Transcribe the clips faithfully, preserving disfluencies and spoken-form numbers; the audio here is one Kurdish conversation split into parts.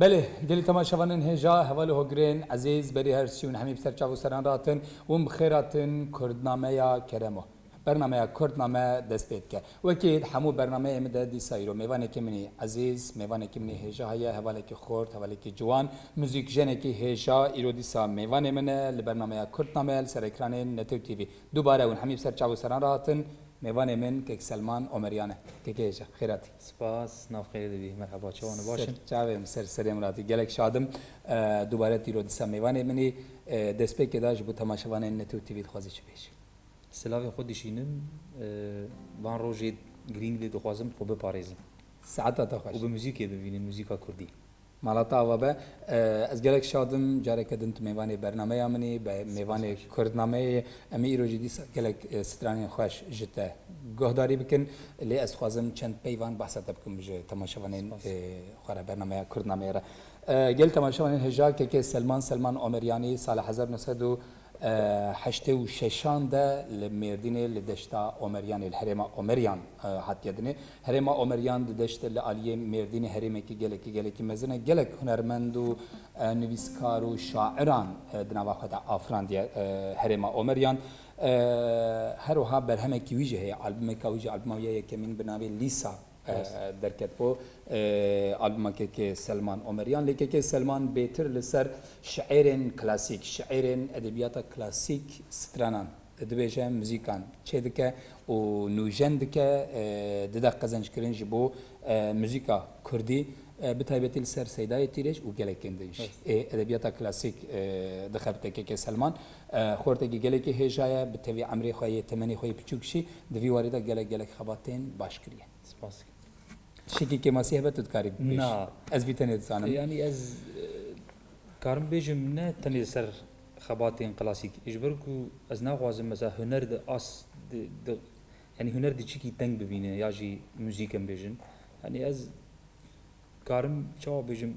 Belê, gelî temaşevanên hêja, hevalê hogirên ezîz, berî her çî hûn hemî bi ser çav û seran rahatin, hûn bi xêr hatin Kurdnameya Keremo. Bernameya Kurdname dest pê dike. Wekî di hemû bernameyê min de dîsa îro mêvanekî min î ezîz, mêvanekî min î hêja heye, hevalekî xort, hevalekî ciwan, muzîkjenekî hêja, îro dîsa mêvanê min e li bernameya Kurdname li ser ekranên Netew T V. Dubare hûn hemî bi ser çav û seran rahatin. Mêvanê min kek Selman Omeriyan e. Kekê hêja, xêr hatî. Spas, nav xêrê de bî. Merheba, çawan e, baş in? Ser çavê min, ser serê min hatî. Gelek şadim. E, dubare tîro dîsa mêvanê min î. E, destpêkê de ji bo temaşevanên Netew T V dixwazî çi bêjî? Silavê xwe dişînim. E, van rojê girîng de dixwazim xwe biparêzim. Saeta te xweş. Û bi muzîkê bibînim, muzîka kurdî. Mala te ava be. E, ez gelek şad im, careke din tu mêvanê bernameya min î, be mêvanê Kurdnameyê. Em ê îro jî dîsa gelek, e, stranên xweş ji te guhdarî bikin. Lê ez dixwazim çend peyvan behsa te bikim ji temaşevanên, Spas. e, xwe re, bernameya Kurdnameyê re. E, gel temaşevanên hêja, kekê Selman, Selman Omeryanî, sala hezar neh sed û heştê û şeşan de li Mêrdînê, li deşta Omeryanê, li herêma Omeryan, e, hatiye dinê. Herêma Omeryan di deştê li aliyê Mêrdînê herêmekî gelekî, gelekî mezin e. Gelek hunermend û, e, nivîskar û şairan, e, di nava xwe de afirandiye, e, herêma Omeryan. E, her wiha berhemekî wî jî heye, albumeka wî jî, albuma wî ya yekemîn bi navê Lîsa, e, Rast. derket bo. E, albuma kekê Selman Omeryan. Lê kekê Selman bêtir li ser şiîrên klasîk, şiîrên edebiyata klasîk stranan dibêje, muzîkan çêdike û nûjen dike, e, dide qezenckirin ji bo, e, muzîka kurdî, e, bi taybetî li ser Seydayê Tîrêj û gelekên din jî. Evet. Ê edebiyata klasîk, e, dixebite kekê Selman. E, xortekî gelekî hêja ye, bi tevî emrê xwe yê, temenê xwe yê piçûk jî di vî warî de gelek gelek xebatên baş kiriye. Spas. Tiştekî kêmasî hebe tu dikarî bibêjî? Na. Ez vî tenê dizanim. Yanî ez, e, karim bêjim ne tenê ser xebatên klasîk. Ji ber ku ez naxwazim mesela huner di as, di, di, yanî huner di çikî teng bibîne ya jî muzîk em bêjin. Yanî ez karim çawa bêjim,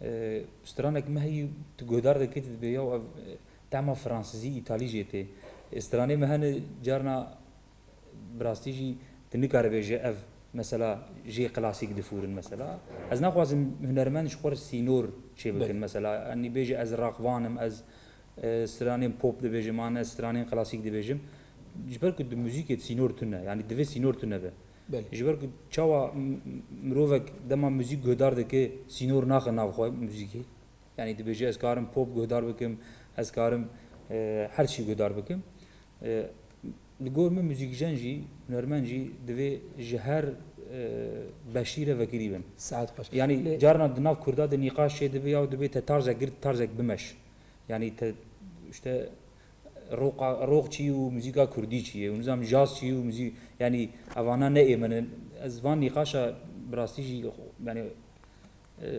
e, stranek me heyî tu guhdar dikî tu dibê ya ev, e, tema fransizî, îtalî jê tê. E, stranê me hene carna Bi rastî jî tu nikare bêje ev mesela jê klasîk difûrin mesela. Ez naxwazim hunermend ji xwe re sînor çêbikin Belê. mesela. Yanî bêje ez raqvan im, ez, e, stranên pop dibêjim, an ez stranên klasîk dibêjim. Ji ber ku di muzîkê de sînor tune, yanî divê sînor tune be. Belê. Ji ber ku çawa m-, m-, mirovek dema muzîk guhdar dike sînor naxe nav xwe muzîkê. Yanî dibêje ez karim pop guhdar bikim, ez karim, e, her çî guhdar bikim. E, li gor min muzîkjen jî, hunermend jî divê ji her, e, beşî re vekirî bin. Saet xweş. Yanî Lê carna di nav kurda de nîqaş çê dibe ya dibê te tarzek girt, tarzek bimeş. Yanî te işte roqa, roq çi û muzîka kurdî çi ye û nizam jaz çi û muzî-, yanî evana ne ê min in. Ez van nîqaşa bi rastî jî yanî e,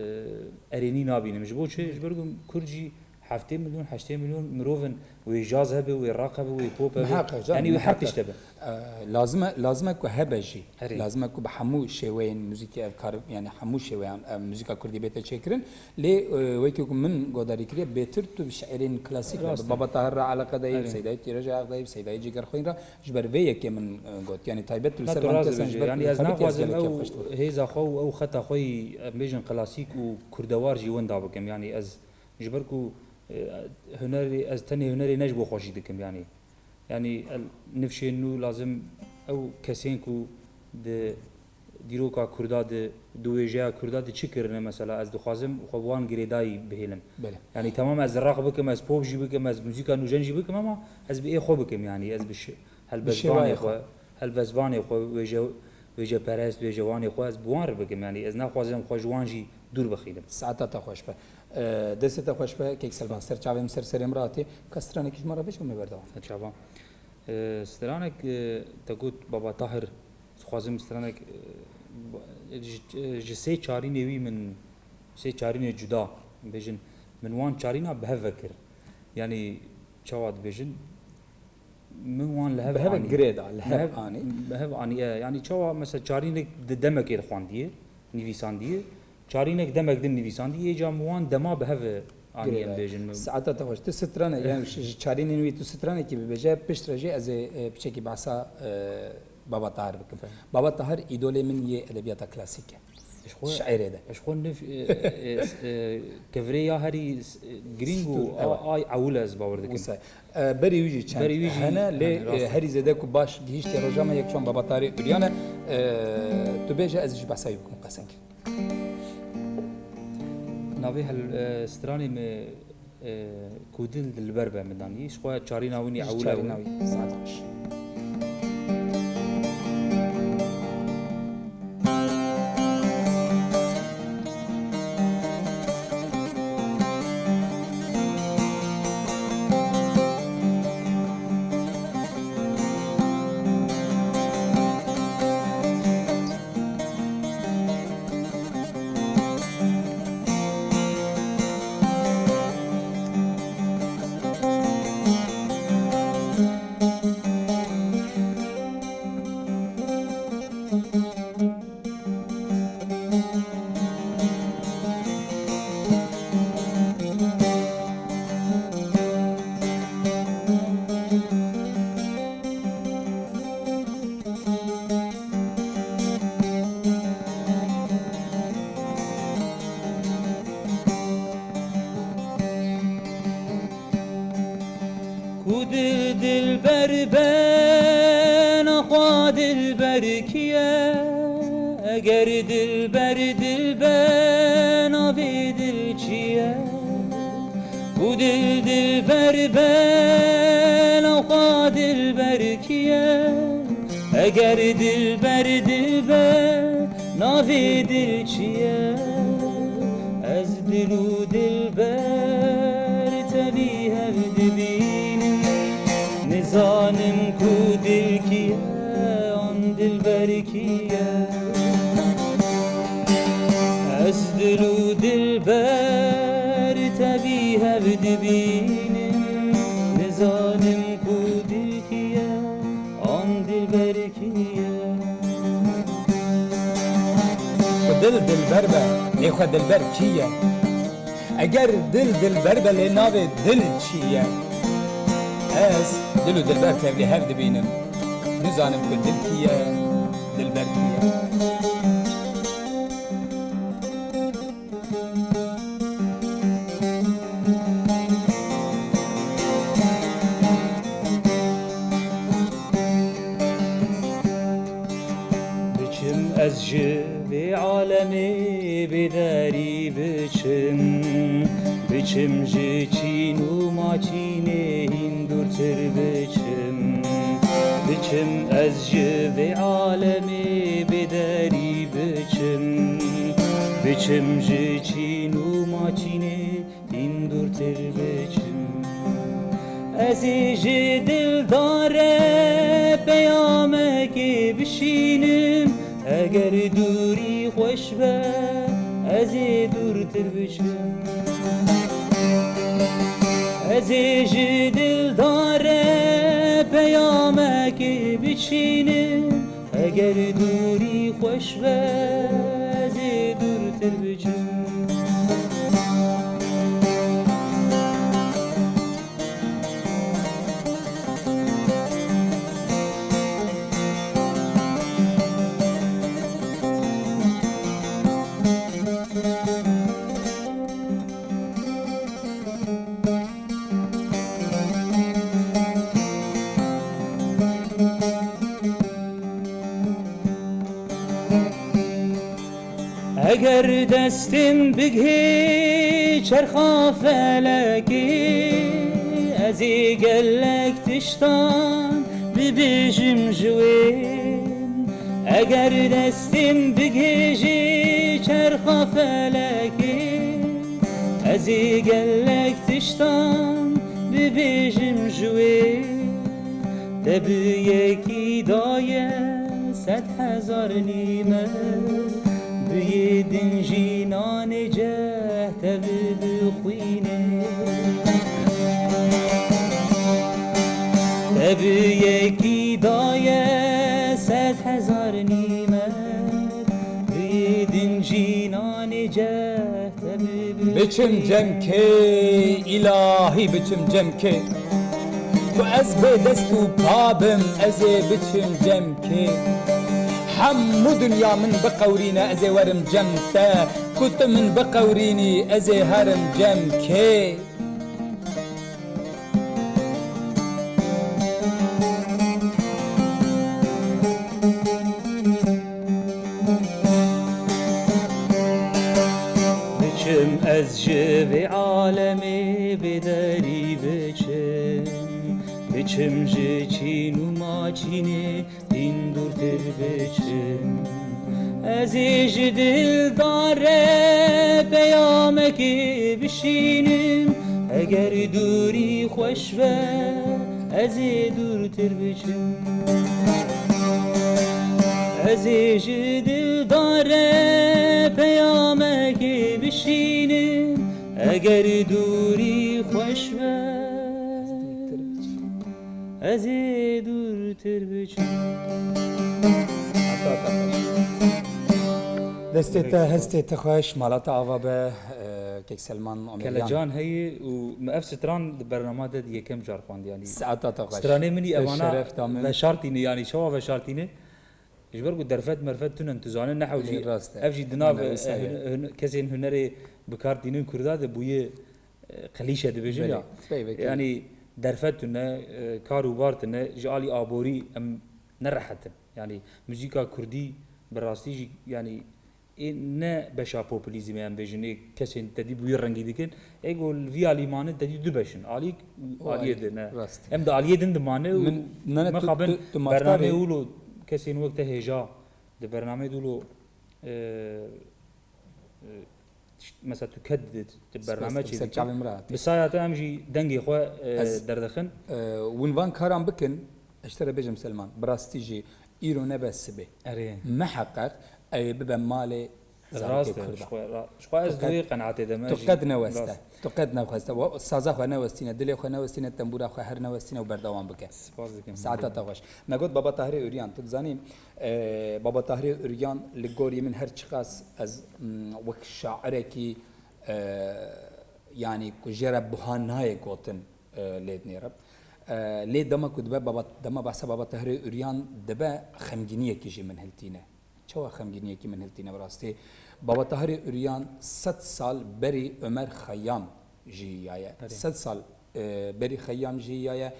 erênî nabînim. Ji bo çi? Ji ber ku Kurd jî heftê milyon, heştê milyon mirov in, wê jaz hebe, wê raq hebe, wê pop hebe. Miheqeq, can, Yanî wê her miheqeq. tişt hebe. E, lazim e, lazim e ku hebe jî. Erê. Lazim e ku bi hemû şêweyên muzîkê ev kar, yanî hemû şêweyan, e, muzîka kurdî bête çêkirin. Lê, e, wekî ku min godarî kiriye, bêtir tu bi şiîrên klasîk re, Rast bi e. Baba Tahir re eleqedar î, Erê. bi Seydayê Tîrêj re eleqedar î, bi Seydayê Cigerxwîn re, ji ber vê yekê min, e, got. Yanî taybet tu li Na ser tu van rast kesan ji dibêje. ber Yanî ez xebitiye ez naxwazim gelekî ew xweş dibû. hêza xwe û ew xeta xwe yî, em bêjin klasîk û kurdewar jî wenda bikim. Yanî ez ji ber ku, e, hunerê, ez tenê hunerê ne ji bo xwe jî dikim yanî. Yanî el-, nifşên nû lazim ew kesên ku di dîroka kurda de, di wêjeya kurda de çi kirine mesela, ez dixwazim xwe bi wan girêdayî bihêlim. Belê. Yanî temam ez raq bikim, ez pop jî bikim, ez muzîka nûjen jî bikim ama ez bi ê xwe bikim yanî, ez bi şi-, Bi helbestvanê şêwayê xwe, xwe. helbestvanê xwe, wêje-, wêjeperest, wêjewanê xwe ez bi wan re bikim. Yanî ez naxwazim xwe ji wan jî dûr bixînim. Saeta te xweş be. E, destê te xweş be, kek Selman. Ser çavê min, ser serê min re hatî. Ka stranekî ji me re bêje, em ê berdewam. Çavan. E, stranek, e, te got Baba Tahir, dixwazim stranek, e, ba-, ji, e, ji sê çarînê wî min, sê çarînê cuda, bêjin, min wan çarîna bi hev ve kir. Yanî çawa dibêjin? Min wan li hev Bi hev anî. girê da, li hev Li hev, anî. bi hev anî, e, yanî çawa mesela çarînek di demekê de xwendiye, nivîsandiye, çarînek demek din nivîsandiye, êca min wan dema bi hev anî em Girê da. bêjin. Saeta te xweş. Tu strane, yanî ji, ji çarînên wî tu stranekî bibêje, piştre jî ez ê, e, piçekî behsa, e, Baba Tahir bikim. Tabii. Baba Tahir îdolê min yê edebiyata klasîk e. Ji xwe, şiirê de. Ji xwe nif-, e, e, s-, e, kevirê ya herî s-, e, girîng û Stûr, a-, ewa. ay ewil ez bawer dikim. Wisa. E, berî wî jî çend Berî wî jî hene, lê, hene, rast e, e. herî zêde ku baş gihîştî roja me yek çûn Baba Tarî Uryan e. E, tu bêje ez ji behsa wî bikim qesengî. Navê hel-, e, stranê me E, ku dil dilber be min danî. Ji xwe çarîna wî nî Ji ewil çarîna ew. wî. Saet xweş. Ku dil dilber be, naxwe dilber kî ye? Eger dilber dil be, navê dil çi ye? Ku dil dilber be, naxwe dilber kî ye? Eger dilber dil be, navê dil çi ye? Ez dil û dilber tevî hev dibînim. Nizanim ku dil kî ye, an dilber kî ye? Ez dil û dilber tevî hev dibînim. Nizanim ku dil kî ye, an dilber kî ye? Ku dil dilber be, lê xwe dilber kî ye? Eger dil dilber be, lê navê dil çi ye? Ez dil û dilber tevlî hev dibînim. Nizanim ku dil kî ye, dilber kî ye? Biçim ez ji vê alemê bêderî biçim, biçim ji çîn û maçînê hîn dûrtir biçim. Biçim ez ji vê alemê bêderî biçim, biçim ji çîn û maçînê hîn dûrtir biçim. Ez ê ji dildare peyamekê bişînim, eger dûrî xweş be, ez ê dûrtir biçim. Ez ê ji dildare peyamekê biçînim, eger dûrî xweş be, ez ê dûrtir biçim. Eger destên bigihê çerxa felekê, ez ê gelek tiştan bibêjim ji wê. Eger destên bigihê ji çerxa felekê, ez ê gelek tiştan bibêjim ji wê. Te bi yekî daye sed hezar nîmet, bi yê din jî nanê ceh tev bixwîne. Te bi yekî daye sed hezar nîmet, bi yê din jî nanê ceh tev bixwîne. Biçim cem kê, îlahî biçim cem kê? Ku ez bê dest û pa bim, ez ê biçim cem kê? Hemû dinya min biqewrîne, ez ê werim cem te. Ku tu min biqewrînî, ez ê herim cem kê? Biçim ez ji vê alemê bêderî biçim, biçim ji çîn û maçînê dîn dûrtir biçim. Ez ê ji dildare peyamekê bişînim, eger dûrî xweş be, ez ê dûrtir biçim. Ez ê ji dildare peyamekê bişînim, eger dûrî xweş be, ez ê dûrtir biçim. Destê te, hestê te xweş, mala te ava be, e, kek Selman Omeriyan. Kelecan heye û me ev stran di bernama de di yekem car xwend, yanî. Saeta te xweş. Stranê min î evana şeref da min. Veşartîne, yanî çawa veşartîne? Ji ber ku derfet merfet tune ne, tu zanî, nehew jî, rast e, ev jî di nav, e, wisa ye, hun-, hun-, kesên hunerê bi kar tînin Kurda de bûye, e, klîşe dibêjin. Belê, ya. Peyvekî. Yanî derfet tune, e, kar û bar tune, ji alî aborî em ne rehet in. Yanî muzîka kurdî bi rastî jî, yanî, ê ne beşa populîzmê, em bêjin, ê kesên te dî bi wî rengî dikin, ê ku li vî alî mane te dî du beş in. Alîk û aliyê din, ne. Rast. Em di aliyê din dimane û min, ne, ne, tu, mixabin tu, tu mafdar bernameyê î. Wilo kesên wek te hêja di bernameyê de wilo, e, e, tişt-, mesela tu ked di, di bername çêdikin. Bi saya te em jî dengê xwe, e, derdixin. Ez, e, hûn van karan bikin, ez ji te re bêjim Selman, bi rastî jî îro nebe sibê. Erê. Miheqeq ew ê bibe malê zarokê Kurda. Rast e, ji xwe, ra-, ji xwe ez di wê qenaatê de me jî. Tu qed neweste. Rast. Tu qed neweste. Wa-, saza xwe newestîne, dilê xwe newestîne, tembûra xwe her newestîne û berdewam bike. Spas dikim. Saeta te xweş. Me got Baba Tahirê Uryan, tu dizanî, e, Baba Tahirê Uryan li gorî min her çiqas ez, mm, wek şairekî, e, yanî ku jê re buha nayê gotin, e, lê dinêre. E, lê dema ku dibe Baba, dema behsa Baba Tahirê Uryan dibe, xemgîniyekî jî min hiltîne. Çawa xemgîniyekî min hiltîne bi rastî? Baba Tahirê Uryan sed sal berî Ömer Xeyyam jiyaye. Erê. Sed sal, e, berî Xeyyam jiyaye.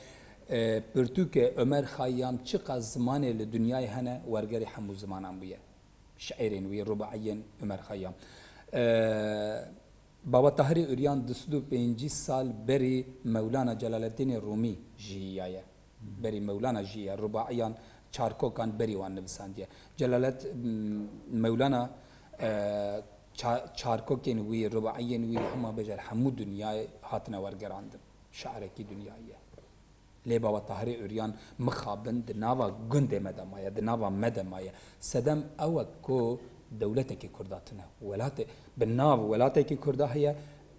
E, pirtûkê Ömer Xeyyam çiqas zimanê li dinyayê hene, wergerê hemû zimanan bûye. Şiirên wî, rubaiyên Ömer Xeyyam. E, Baba Tahirê Uryan du sed û pêncî sal berî Mewlana Celaleddînê Rûmî jiyaye. Berî Mewlana jiye, rubaiyan, çarkokan berî wan nivisandiye. Celalet, m, Mewlana, e, ça-, çarkokên wî, rubaiyên wî li hema bêje li hemû dinyayê hatine wergerandin. Şairekî dinyayî ye. Lê Baba Tahirê Uryan mixabin di nava gundê me de maye, di nava me de maye. Sedem ew e ku dewletekî Kurda tune. Welatê, bi nav welatekî Kurda heye.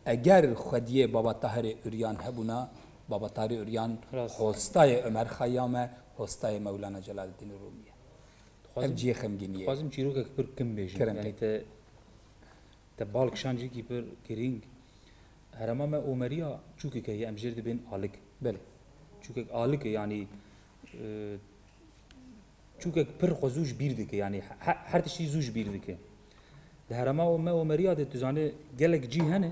Eger xwediyê Baba Tahirê Uryan hebûna, Baba Tahirê Uryan, rast, hostayê Ömer Xeyyam e, hostayê Mewlana Celaleddîn Rûmî ye. Dixwazim, ev cihê xemgîniyê. Dixwazim çîrokek pir kim bêjim. Kerem. Yanî te Te bal kişand cihekî pir girîng. Herêma me Omeriya çûkek heye, em jêr dibên Alik. Belê. Çûkek Alik e, yanî, e, çûkek pir xwe zû ji bîr dike, yanî he-, her tiştî zû ji bîr dike. Di herêma me Omeriya de tu zanî gelek cî hene,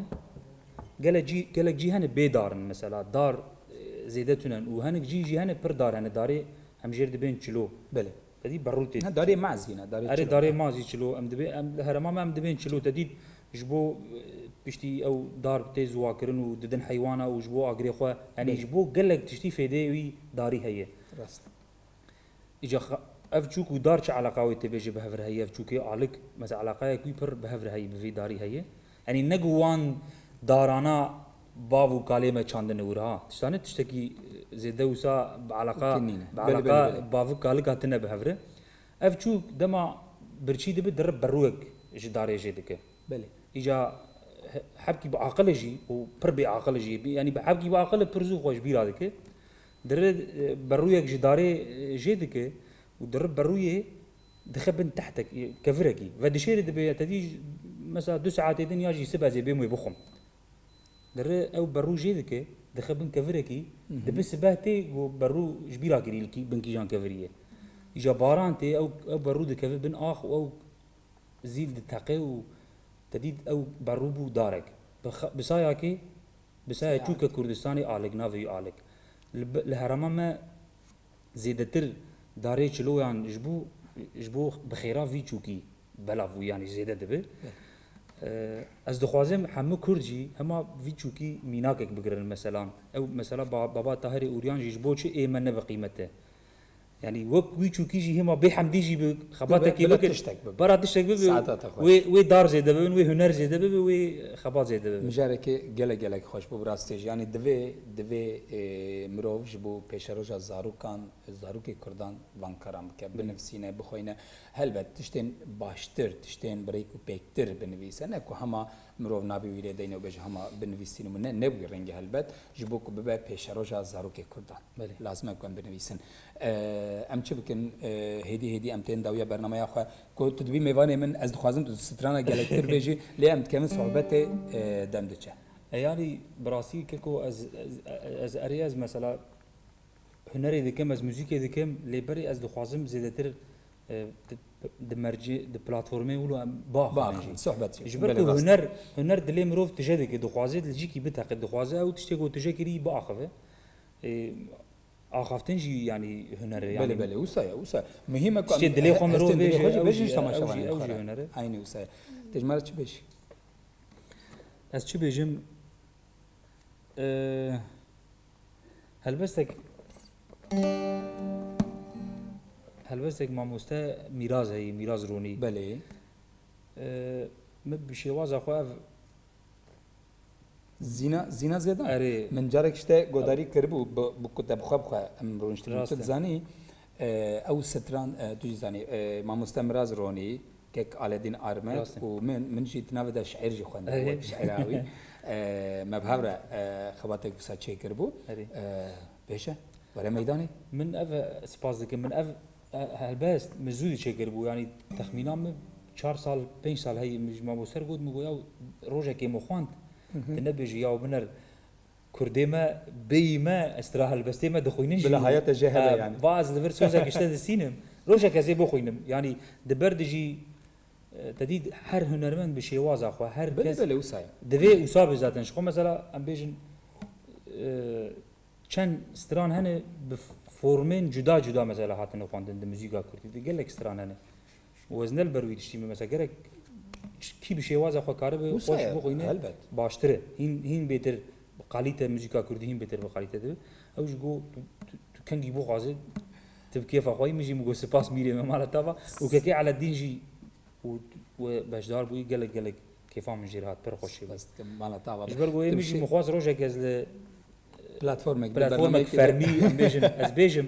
gelek cî, gelek cî hene bê dar in mesela, dar, e, zêde tune ne û hinek cî jî hene pir dar hene, darê em jêr dibên çilo. Belê. Te dî berû tê. Ha, darê mezî ne, darê çilo. Erê, darê mezî çilo. Em dibê, em, herêma me em dibên çilo. Te dît ji bo, e, piştî ew dar tê ziwakirin û didin heywana û ji bo agirê xwe, yanî, belê, ji bo gelek tiştî fêdeyê wî darî heye. Rast. Îca xa-, ev çûk û dar çi eleqa wê tê bêjî bi hev re heye, ev çûkê alik, mesela eleqayek wî pir bi hev re heye, bi vî darî heye. Yanî ne ku wan darana bav û kalê me çandine wir ha. Tiştane tiştekî, e, zêde wisa bi eleqa, bi eleqa, belê, belê, belê, bav û kalik hatine bi hev re. Ev çûk dema birçî dibe dirib berûyek ji darê jê dike. Belê. Îca he-, hebkî bi aqil e jî û pir bê aqil e jî. Bi-, yanî bi hebkî bi aqil e pir zû xwe ji bîra dike. Dirib, e, berûyek ji darê, e, jê dike û dirib berûyê dixe bin tehtek, e, kevirekî. Ve dişêrê dibe, ya te dî, mesela du saetê din ya jî sibe ez ê bêm wê bixwim. Dire ew berû jê dike, dixe bin kevirekî, mhm, dibe sibeh tê ku berû ji bîra kirî li kî-, bin kîjan kevirî ye. Îja baran tê, ew, ew berû dikeve bin ax û ew zîl diteqe û te dît ew berû bû darek. Bi xa-, bi saya kê? Bi saya çûke Kurdistanê alik, navê wî alik. Li bi-, li herêma me zêdetir darê çiloyan ji bo, ji bo bi xêra vî çûkî belav bû, yanî zêde dibe. Belê. Eee, ez dixwazim hemû Kurd jî hema vî çûkî mînakek bigirin, meselan. Ew mesela ba-, baba Tahirê Ûryan jî ji bo çi ê me ne bi qîmet e? Yanî wek wî çûkî jî hema bê hemdî jî bi xebatekê bikin. Bira tiştek bibe. Bara tiştek bibe. Saeta te xweş. Wê, wê dar zêde bibin, wê huner zêde bibe, wê xebat zêde bibe. Mijareke gelek gelek xweş bû, bi rastî jî. Yanî divê, divê, e, mirov ji bo pêşeroja zarokan, zarokê Kurdan van karan bike, binivîsîne, bixweyne. Helbet tiştên baştir, tiştên bi rêk û pêktir binivîse. Ne ku hema mirov navê wî lê deyne û bêje hema binivîsînim û ne, ne wî rengî helbet. Ji bo ku bibe pêşeroja zarokê Kurdan. Belê. Lazim e ku em binivîsin. E, em çi bikin? E, hêdî hêdî em tên dawiya bernameya xwe. Ku tu dibî mêvanê min, ez dixwazim tu strana gelektir bêjî, lê em dikevin sohbetê, e, dem diçe. E, yanî bi rastî keko ez, ez, ez erê ez mesela hunerê dikim, ez muzîkê dikim, lê berê ez dixwazim zêdetir, e, di, di mercê, di platformê wilo em biaxivin jî. Biaxivin, sohbet jî. Ji ber ku huner, huner dilê mirov tije dike, dixwaze li cîkî biteqe, dixwaze ew tiştê ku tije kirî biaxive. E, axaftin jî yanî huner e, yanî. Belê, belê, wisa ye, wisa ye. Muhîm e ku tiştê em dilê xwe mirov bêje, ew jî, ew jî huner e. Eynî wisa ye. Te ji me re çi bêjî? Ez çi bêjim? Ee, helbestek, helbestek mamoste Mîraz heyî, Mîraz Ronî. Belê. Ee, min bi şêwaza xwe ev Zîna, Zîna Zêdan. Erê. Min carek ji te godarî kiribû, bi, bi ku te bi xwe bi xwe em rûniştibûn. Rast e. Tu dizanî, e, ew stran, e, tu jî zanî, e, mamoste Miraz Ronî, kek Aledîn Armet û min, min jî di navê de şiîr jî xwendibû, wek şiîra wî. E, me bi hev re, e, xebatek wisa çêkiribû. Erê. E, bêje, were meydanê. Min ev, e, spas dikim. Min ev, e, helbest min zû dî çêkiribû. Yanî texmîna min çar sal, pênc sal heyî min ji mamoster got, min got, "Ya rojekê min xwend, tu nebêjî ya biner." Kurdê me, bêyî me, ez tira helbestê me dixwînin jî. Bila haya te jê hebe, e, yanî. Va ez li vir sozek ji te distînim. Rojek ez ê bixwînim. Yanî di ber de jî, e, te dît her hunermend bi şêwaza xwe, her kes. Belê, belê, wisa ye. Divê wisa be zaten. Ji xwe mesela em bêjin, e, çend stran hene bi formên cuda cuda mesela hatine xwendin di muzîka kurdî de. Gelek stran hene. Û ez ne li ber wî diştî me. Mesela gerek kî bi şêwaza xwe karibe xweş bixwîne, helbet, baştir e. Hîn, hîn bêtir bi kalîte, muzîka kurdî hîn bêtir bi kalîte dibe. Ew ji go tu, tu, tu kengî bixwaze, tu bi kêfa xwe yî, min jî min got, "Sipas mîrê me, mala te ava." Û kekê Eledîn jî û we beşdar bûyî, gelek, gelek kêfa min jê re hat, pir xweşî bû. Spas dikim, mala te ava. Ji ber ku wê min jî min xwest rojek ez li platformek, platformek fermî, em bêjin, ez bêjim,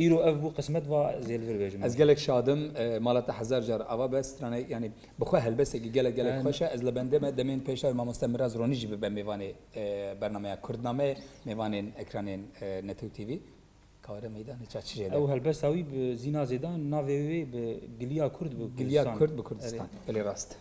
îro ev bû qismet, va zê li vir bêjim. Ez gelek şadim, e, mala te hezar car ava be, stranê, yanî bi xwe helbestekî gelek, gelek xweş e. Ez li bendê me demên pêş de mamoste Miraz Ronî jî bibe mêvanê, e, bernameya Kurdnameyê, mêvanên ekranên, e, Netew T V. Kawere meydanê ça çi jê de. Ew helbesta wî bi Zîna Zêdan, navê wê bi Giliya Kurd bi Kurdistan. Giliya Kurd bi Kurdistan. Erê. Belê, rast.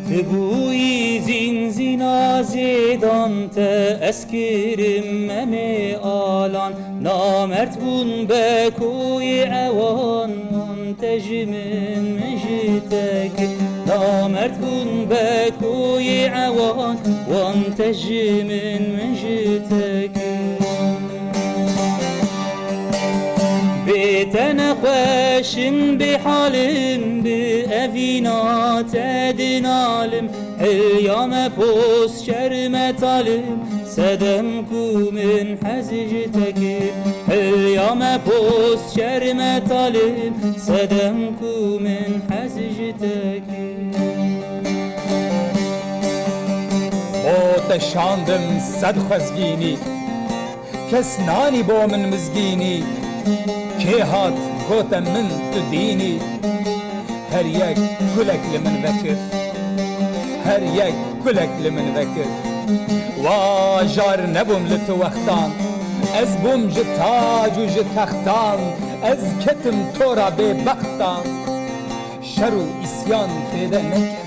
Tu bûyî zîn zîna zêdan, te ez kirim memê alan. Namert bûn be koyê ewan, wan te ji min, min ji te kir. Namert bûn be koyê ewan, wan te ji min, min ji te kir. Bê te nexweşim, bê halim, bi evîna te dinalim. Hilya me poz şerme talim, sedem ku min hez ji te kir. Hilya me poz şerme talim, sedem ku min hez ji te kir. Te şandim sed xwezgînî, kes nanî bo min mizgînî. Kê hat gote min tu dînî? Her yek kulek li min vekir, her yek kulek li min vekir. Wa jar nebûm li tu wextan, ez bûm ji tac û ji textan, ez ketim tora bêbextan. Şer û îsyan fêde nekir.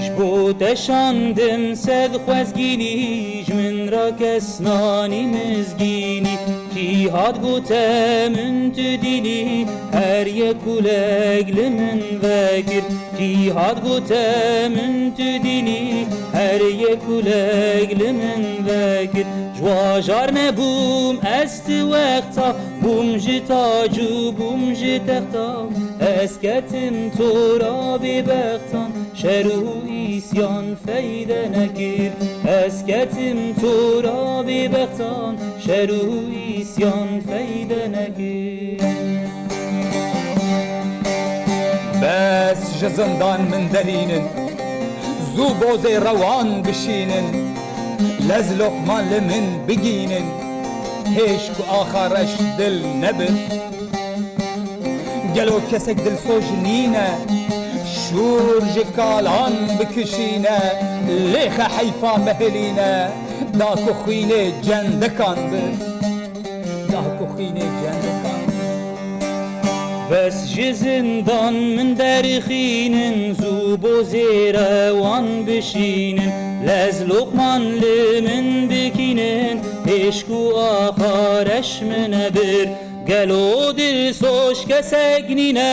Ji bo te şandim sed xwezgînî, ji min re kes nanî mizgînî. Kî hat gote min tu dînî, her yek kulek li min vekir. Kî hat gote min tu dînî, her yek kulek li min vekir. Ji wa jar nebûm ez ti wexta, bûm ji tac û bûm ji texta. Ez ketim tora bêbextan, şer û îsyan feyde nekir. Ez ketim tora bêbextan, şer û îsyan feyde nekir. Bes ji zindan min derînin, zû bozê rewan bişînin, lez loqman li min bigînin, hêşk û axa reş dil nebir. Gelo kesek dilsoz nîne, şûr ji kalan bikişîne, lêxe heyfa mehilîne, da ku xwînê cendekan bi. Da ku xwînê cendekan. Bes ji zindan min derxînin, zû bozê rewan bişînin, lez loqman li min bikînin, hêşk û axa reş min nebir. Gelo dilsoz kesek nîne,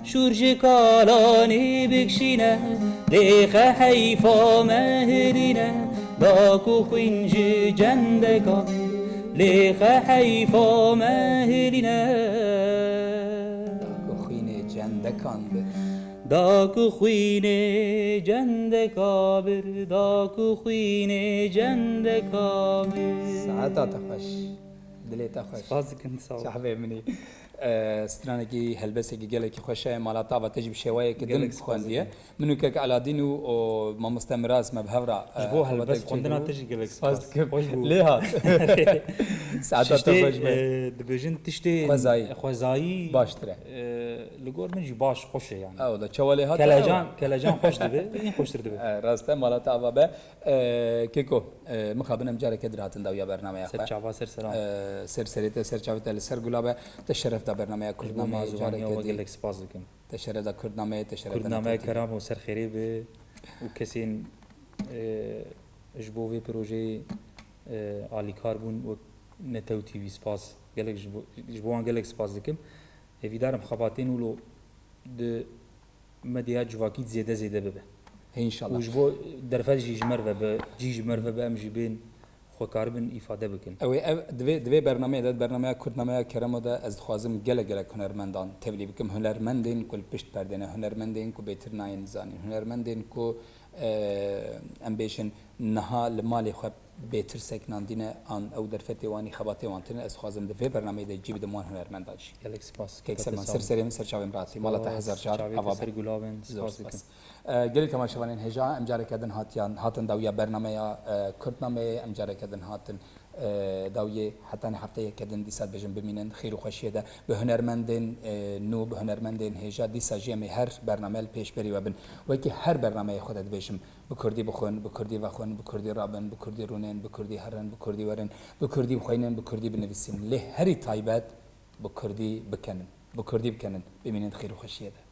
şûr ji kalanê bikşîne, lêxe heyfa mehilîne, da ku xwîn ji cendeka bi. Lêxe heyfa mehilîne. Da ku xwînê cendekan bi. Da ku xwînê cendeka bir, da ku xwînê cendeka bir. Saeta te xweş. Dilê te xweş. Spas dikim, sağ ol. Çavê min î. E, stranekî, helbesekî gelekî xweş e. Mala te ava te jî bi şêwayeke din xwendiye. Min û kek Aladîn û, û mamoste Miraz me bi hev re, e, helbest xwendina te jî gelek spas dikim. Xweş bû. Lê hat. Saeta te xweş be. E, dibêjin tiştê xwezayî, xwezayî baştir e. E, li gor min jî baş, xweş e yani. Ew da çawa lê hat? Kelecan, kelecan xweş dibe, yîn xweştir dibe. E, rast e, mala te ava be. E, Keko, e, mixabin em careke din hatin dawiya bernameya xwe. Ser çava, ser seran. E, ser serê te, ser çavê te li ser gula be. Te şeref da bernameya Kurdnameyê careke din. Gelek spas dikim. Te şeref da Kurdnameyê, te şeref da Kurdnameyê. Keram û ser xêrê be û kesên, e, ji bo vê projeyê, e, alîkar bûn wek Netew T V spas. Gelek ji bo, ji bo wan gelek spas dikim. Hêvîdar im xebatên wilo di medya civakî zêde zêde bibe. Înşallah. Û ji bo derfet jî ji me re ve be, cî ji me re ve be, em jî bên xwe karibin îfade bikin. Ew ê, ev, di vê, di vê bernameyê de, di bernameya Kurdnameya Keremo de ez dixwazim gelek gelek hunermendan tevlî bikim. Hunermendên ku li pişt perdê ne, hunermendên ku bêtir nayên zanîn, hunermendên ku, e, em bêjin niha li malê xwe bêtir seknandîne, an ew derfetê wan î xebatê wan tune, ez dixwazim di vê bernameyê de cî bidim wan hunermendan jî. Gelek spas. Kek Selman, ser serê min, ser çavê min re hatî. Mala te hezar car ava be. Ser gula bin, spas dikim. E, gelî temaşevanên hêja, em careke din hatiyan, hatin dawiya bernameya, e, Kurdnameyê, em careke din hatin, e, dawiyê hetanî hefteyeke din dîsa dibêjin bimînin xêr û xweşiyê de bi hunermendên, e, nû, bi hunermendên hêja, dîsa jî em ê her bername li pêşberî we bin. Wekî her bernameyê xwe de dibêjim, bi kurdî bixwin, bi kurdî vexwin, bi kurdî rabin, bi kurdî rûnên, bi kurdî herin, bi kurdî werin, bi kurdî bixweynin, bi kurdî binivîsin. Lê herî taybet bi kurdî bikenin. Bi kurdî bikenin. Bimînin xêr û xweşiyê de.